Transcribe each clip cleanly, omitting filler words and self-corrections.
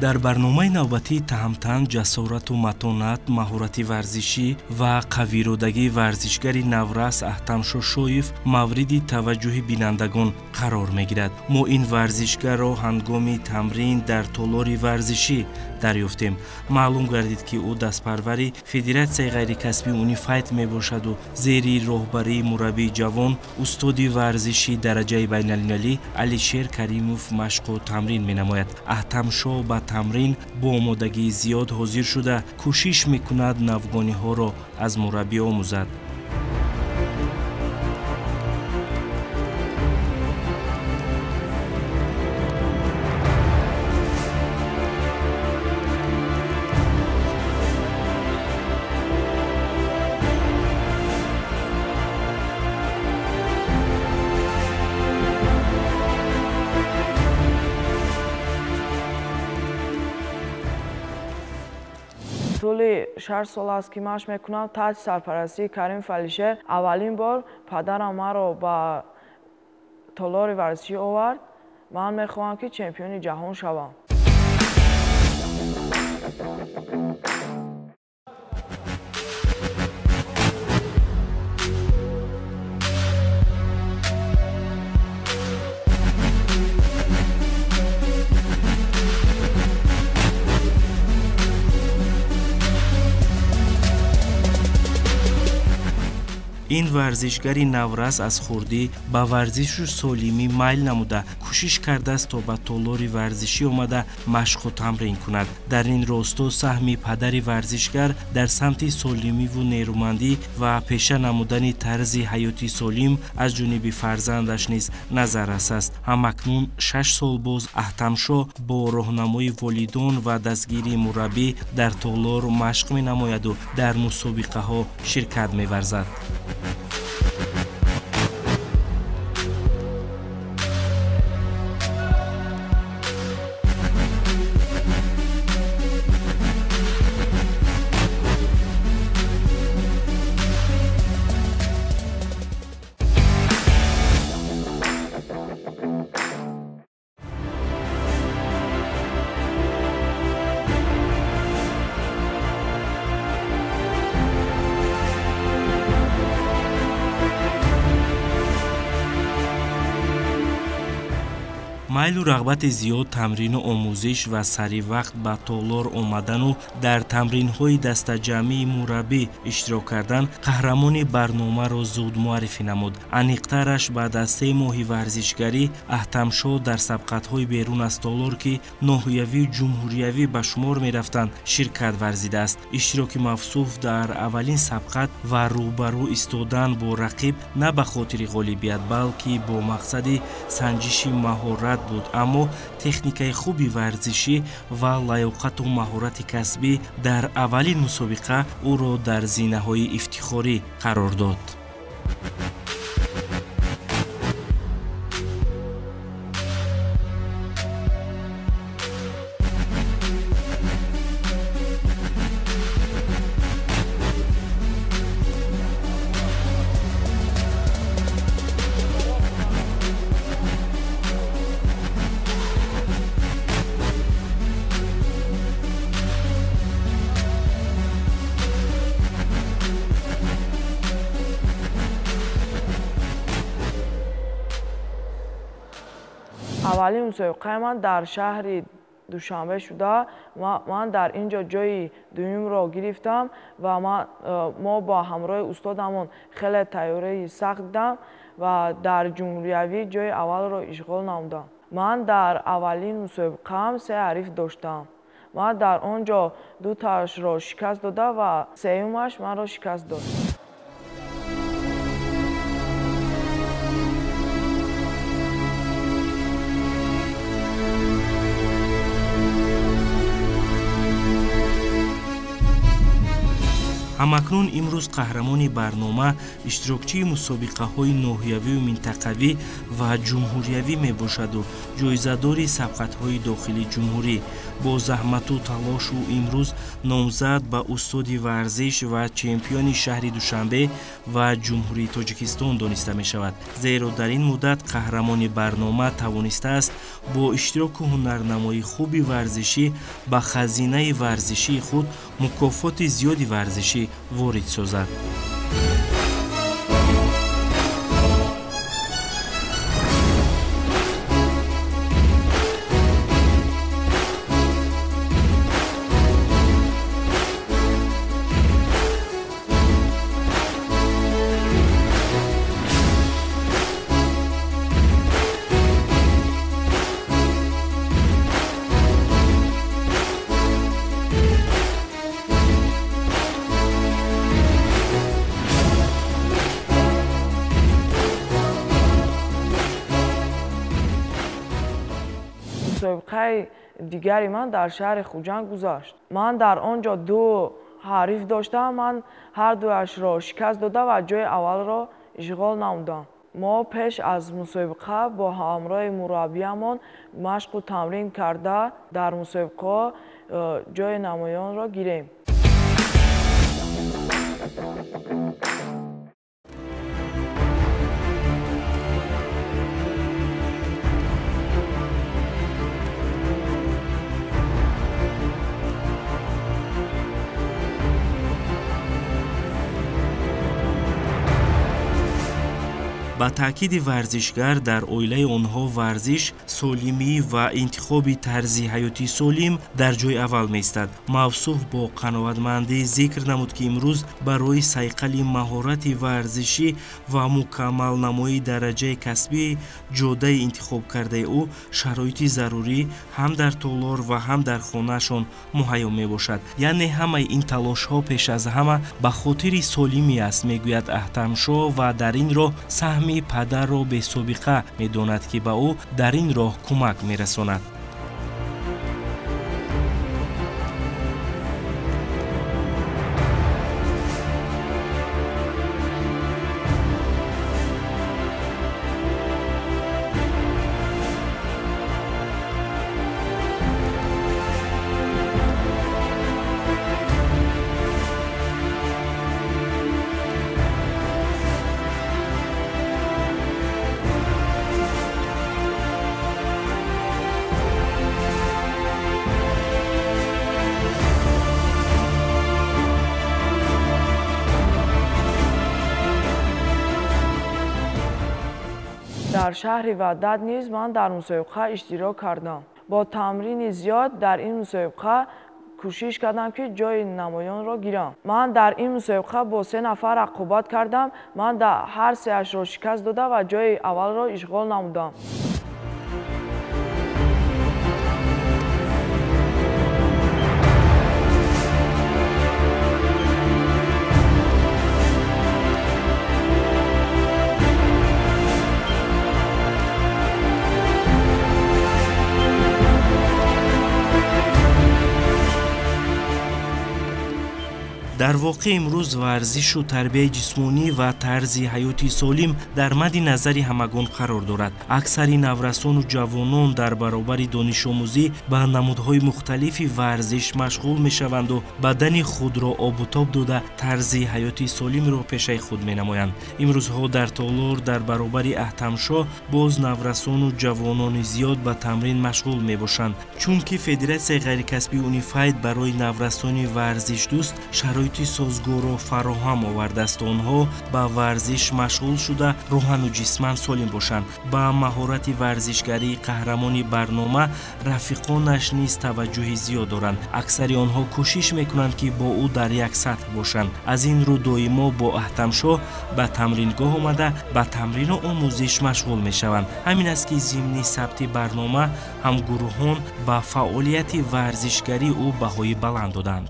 Дар барномаи навбатии Таҳамтан ҷасорату матонат, маҳорати варзишӣ ва қавиродагии варзишгари наврас Аҳтамшо Шоев мавриди таваҷҷӯҳи бинандагон қарор мегирад. Мо ин варзишгарро ҳангоми тамрин дар толори варзишӣ дарёфтем. Маълум гардид, ки ӯ дастпарвари Федератсияи ғайрикасбии Унифайт мебошаду зери роҳбарии мураббии ҷавон, устоди варзиши дараҷаи байналмилалӣ Алишер Каримов машқу тамрин менамояд. Аҳтамшо ба тамрин бо омодагии зиёд ҳозир шуда, кӯшиш мекунад навгониҳоро аз мураббӣ омӯзад. Тӯли 6 сол аст, ки машқ мекунам таҳти сарпарастии Каримов Алишер. Аввалин бор падарам маро ба толори варзишӣ овард. Ман мехоҳам, ки чемпиони ҷаҳон шавам. Ин варзишгари наврас аз хурдӣ ба варзишу солимӣ майл намуда, кӯшиш кардааст, то ба толори варзишӣ омада машқу тамрин кунад. Дар ин росто саҳми падари варзишгар дар самти солимиву нерӯмандӣ ва пеша намудани тарзи ҳаёти солим аз ҷониби фарзандаш низ назаррас аст. Ҳамакнун 6 сол боз Аҳтамшо бо роҳнамои волидон ва дастгирии мураббӣ дар толор машқ менамояду дар мусобиқаҳо ширкат меварзад. Майлу рағбати зиёд, тамрину омӯзиш ва сари вақт ба толор омадану дар тамринҳои дастаҷамъии мураббӣ иштирок кардан қаҳрамони барномаро зуд муаррифӣ намуд. Аниқтараш, баъд аз 3 моҳи варзишгарӣ Аҳтамшо дар сабқатҳои берун аз толор, ки ноҳиявию ҷумҳуриявӣ ба шумор мерафтанд, ширкат варзидааст. Иштироки мавсуф дар аввалин сабқат ва рӯбарӯ истодан бо рақиб на ба хотири ғолибият, балки бо мақсади санҷиши маҳорат буд, аммо техникаи хуби варзишӣ ва лаёқату маҳорати касбӣ дар аввалин мусобиқа ӯро дар зинаҳои ифтихорӣ қарор дод. Аввалин мусобиқаи ман дар шаҳри Душанбе шуда, ман дар ин ҷо ҷойи дуюмро гирифтам ва мо бо ҳамроҳи устодамон хеле тайёрии сахт дидам ва дар ҷумҳуриявӣ ҷойи аввалро ишғол намудам. Ман дар аввалин мусобиқаам 3 ҳариф доштам. Ман дар он ҷо 2 ташро шикаст дода ва сеюмаш манро шикаст дод. Ҳамакнун имрӯз қаҳрамони барнома иштирокчии мусобиқаҳои ноҳиявию минтақавӣ ва ҷумҳуриявӣ мебошаду ҷоизадори сабқатҳои дохили ҷумҳурӣ. Бо заҳмату талошу имрӯз номзад ба устоди варзиш ва чемпиони шаҳри Душанбе ва Ҷумҳурии Тоҷикистон дониста мешавад. Зеро дар ин муддат қаҳрамони барнома тавонистааст бо иштироку ҳунарнамоии хуби варзишӣ ба хазинаи варзишии худ мукофоти зиёди варзишӣ ворид созад. Мусобиқаи дигари ман дар шаҳри Хуҷанд гузашт. Ман дар он ҷо ду ҳариф доштам, ман ҳар дуяшро шикаст дода ва ҷои аввалро ишғол намудам. Мо пеш аз мусобиқа бо ҳамроҳи мураббиямон машқу тамрин карда дар мусобиқаҳо ҷои намоёнро гирем. Ба таъкиди варзишгар, дар оилаи онҳо варзиш, солимӣ ва интихоби тарзи ҳаёти солим дар ҷои аввал меистад. Мавсуф бо қаноатмандӣ зикр намуд, ки имрӯз барои сайқали маҳорати варзишӣ ва мукаммалнамоии дараҷаи касбии ҷодаи интихобкардаи ӯ шароити зарурӣ ҳам дар толор ва ҳам дар хонаашон муҳайё мебошад. Яъне ҳамаи ин талошҳо пеш аз ҳама ба хотири солимӣ аст, мегӯяд Аҳтамшоҳ, ва дар ин роҳ саҳми падарро бесобиқа медонад, ки ба ӯ дар ин роҳ кӯмак мерасонад. Дар шаҳри Ваҳдат низ ман дар мусобиқа иштирок кардам. Бо тамрини зиёд дар ин мусобиқа кӯшиш кардам, ки ҷои намоёнро гирам. Ман дар ин мусобиқа бо се нафар рақобат кардам. Ман дар ҳар сеашро шикаст дода ва ҷои аввалро ишғол намудам. Дар воқеъ имрӯз варзишу тарбияи ҷисмонӣ ва тарзи ҳаёти солим дар мадди назари ҳамагон қарор дорад. Аксари наврасону ҷавонон дар баробари донишомӯзӣ ба намудҳои мухталифи варзиш машғул мешаванду бадани худро обутоб дода тарзи ҳаёти солимро пешаи худ менамоянд. Имрӯзҳо дар толор дар баробари Аҳтамшоҳ боз наврасону ҷавонони зиёд ба тамрин машғул мебошанд, чунки Федератсияи ғайрикасбии Унифайт барои наврасони варзишдӯст шароити созгорро фароҳам овардааст. Онҳо ба варзиш машғул шуда рӯҳану ҷисман солим бошанд. Ба маҳорати варзишгарии қаҳрамони барнома рафиқонаш низ таваҷҷӯҳи зиёд доранд. Аксари онҳо кӯшиш мекунанд, ки бо ӯ дар як сатҳ бошанд. Аз ин рӯ доимо бо Аҳтамшоҳ ба тамрингоҳ омада ба тамрину омӯзиш машғул мешаванд. Ҳамин аст, ки зимни сабти барнома ҳамгурӯҳон ба фаъолияти варзишгарии ӯ баҳои баланд доданд.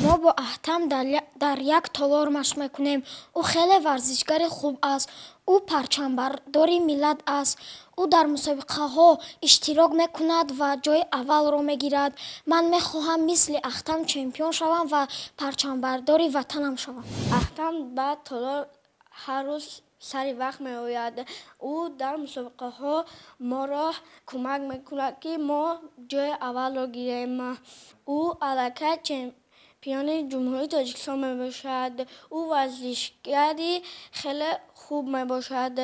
Мо бо Аҳтам Дар як толор машқ мекунем. Ӯ хеле варзишгари хуб аст. Ӯ парчамбардори миллат аст. Ӯ дар мусобиқаҳо иштирок мекунад ва ҷои аввалро мегирад. Ман мехоҳам мисли Ахтам чемпион шавам ва парчамбардори ватанам шавам. Ахтам ба толор ҳар рӯз сари вақт меояд. Ӯ дар мусобиқаҳо моро кӯмак мекунад, ки мо ҷои аввалро гирем. Ӯ аллакай чемпиони Ҷумҳурии Тоҷикистон мебошад. Ӯ варзишгари хеле хуб мебошад.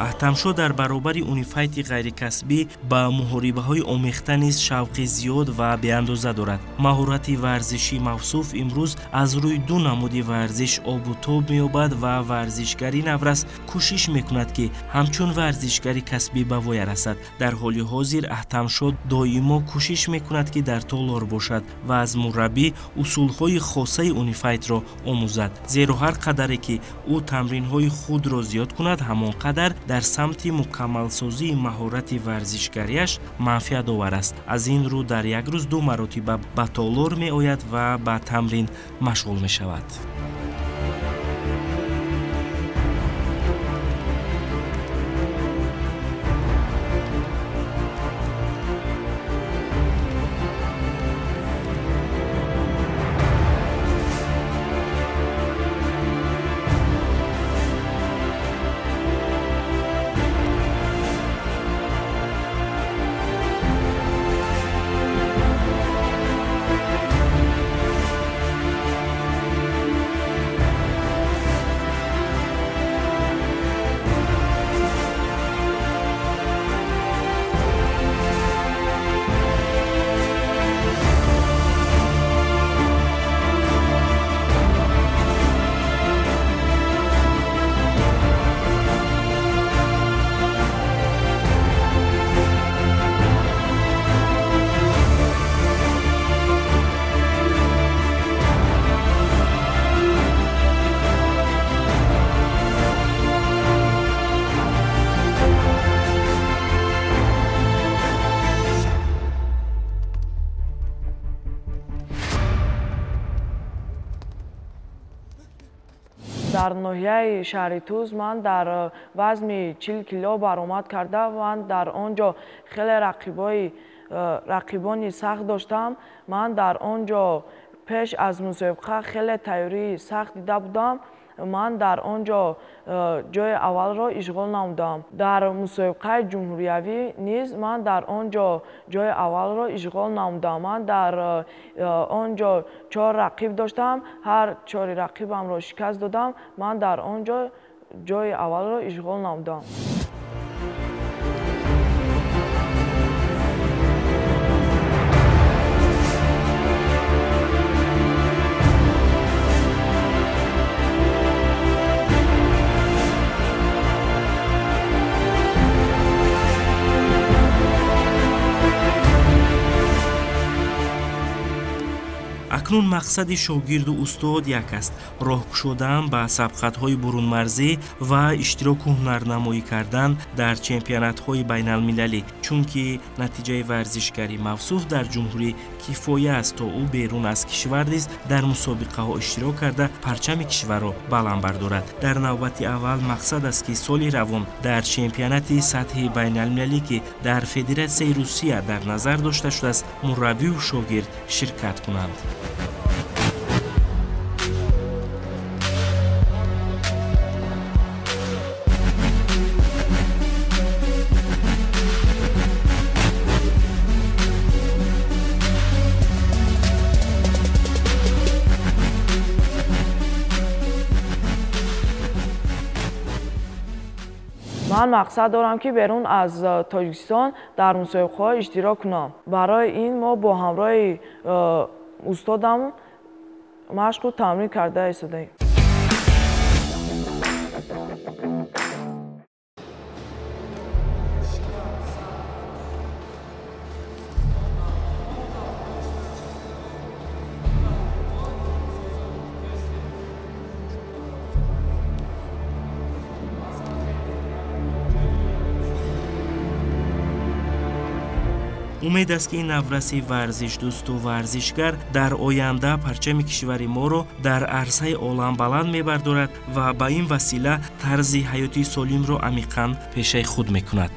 Ахтамшо дар баробари унифайти ғайрикасбӣ ба муҳорибаҳои омехта низ шавқи зиёд ва беандоза дорад. Маҳорати варзишии мавсуф имрӯз аз рӯи ду намуди варзиш обу тоб меёбад ва варзишгари наврас кӯшиш мекунад, ки ҳамчун варзишгари касбӣ ба воя расад. Дар ҳоли ҳозир Ахтамшо доимо кӯшиш мекунад, ки дар толор бошад ва аз мураббӣ усулҳои хосаи унифайтро омӯзад, зеро ҳар қадаре ки ӯ тамринҳои худро зиёд кунад, ҳамон қадар дар самти мукаммалсозии маҳорати варзишгариаш манфиатовар аст. Аз ин рӯ дар як рӯз ду маротиба ба толор меояд ва ба тамрин машғул мешавад. Дар ноҳияи шаҳри Тӯз ман дар вазни 40 кило баромад карда. Ман дар он ҷо хеле рақибони сахт доштам. Ман дар он ҷо пеш аз мусобиқа хеле тайёрии сахт дида будам. Ман дар он ҷо ҷои аввалро ишғол намудам. Дар мусобиқаи ҷумҳуриявӣ низ ман дар он ҷо ҷои аввалро ишғол намудам. Ман дар он ҷо 4 рақиб доштам, ҳар 4 рақибамро шикаст додам. Ман дар он ҷо ҷои аввалро ишғол намудам. Акнун мақсади шогирду устод як аст: роҳ кушодан ба сабқатҳои бурунмарзӣ ва иштироку ҳунарнамоӣ кардан дар чемпионатҳои байналмилалӣ, чунки натиҷаи варзишгари мавсуф дар ҷумҳурӣ кифоя аст, то ӯ берун аз кишвар низ дар мусобиқаҳо иштирок карда парчами кишварро баланд бардорад. Дар навбати аввал мақсад аст, ки соли равон дар чемпионати сатҳи байналмилалӣ, ки дар Федератсияи Русия дар назар дошта шудааст, мураббию шогирд ширкат кунанд. Ман мақсад дорам, ки берун аз Тоҷикистон дар мусобиқаҳо иштирок кунам. Барои ин мо бо ҳамроҳи устодам машқу тамрин карда истодаем. Умед аст, ки ин навраси варзишдӯсту варзишгар дар оянда парчами кишвари моро дар арсаи олам баланд мебардорад ва ба ин васила тарзи ҳаёти солимро амиқан пешаи худ мекунад.